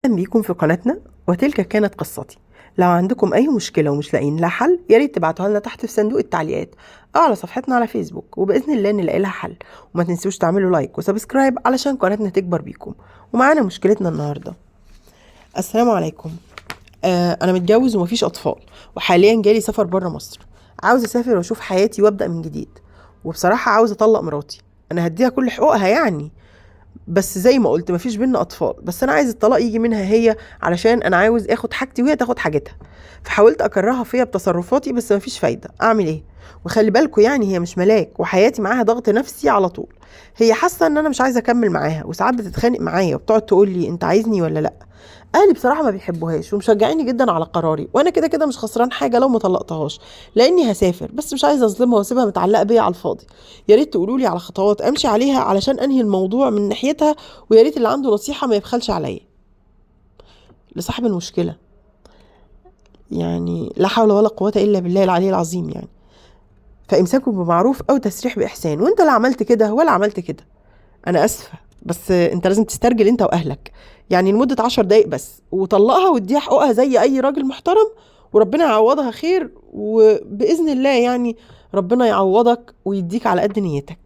اهلا بيكم في قناتنا، وتلك كانت قصتي. لو عندكم اي مشكلة ومش لاقيين لها حل، يا ريت تبعتوها لنا تحت في صندوق التعليقات او على صفحتنا على فيسبوك، وباذن الله نلاقي لها حل. وما تنسوش تعملوا like و subscribe علشان قناتنا تكبر بيكم. ومعانا مشكلتنا النهارده. السلام عليكم. انا متجوز ومفيش اطفال، وحاليا جالي سفر بره مصر. عاوز اسافر واشوف حياتي وابدا من جديد، وبصراحة عاوز اطلق مراتي. انا هديها كل حقوقها يعني، بس زي ما قلت مفيش بينا اطفال، بس انا عايز الطلاق يجي منها هي، علشان انا عاوز اخد حاجتي وهي تاخد حاجتها. فحاولت اكرهها فيا بتصرفاتي بس مفيش فايده. اعمل ايه؟ وخلي بالكوا يعني هي مش ملاك، وحياتي معاها ضغط نفسي على طول. هي حاسه ان انا مش عايزه اكمل معاها، وساعات بتتخانق معايا وبتقعد تقول لي انت عايزني ولا لا. اهلي بصراحة ما بيحبوهاش ومشجعيني جدا على قراري، وانا كده كده مش خسران حاجة لو ما طلقتهاش لاني هسافر، بس مش عايزه اظلمها واسيبها متعلقه بيا على الفاضي. يا ريت تقولوا لي على خطوات امشي عليها علشان انهي الموضوع من ناحيتها، ويا ريت اللي عنده نصيحة ما يبخلش عليا. لصاحب المشكلة، يعني لا حول ولا قوة الا بالله العلي العظيم يعني. فامساك بمعروف او تسريح باحسان، وانت لا عملت كده ولا عملت كده. انا اسفه، بس انت لازم تسترجل انت واهلك يعني لمدة 10 دقايق بس، وطلقها واديها حقوقها زي اي راجل محترم، وربنا يعوضها خير، وباذن الله يعني ربنا يعوضك ويديك على قد نيتك.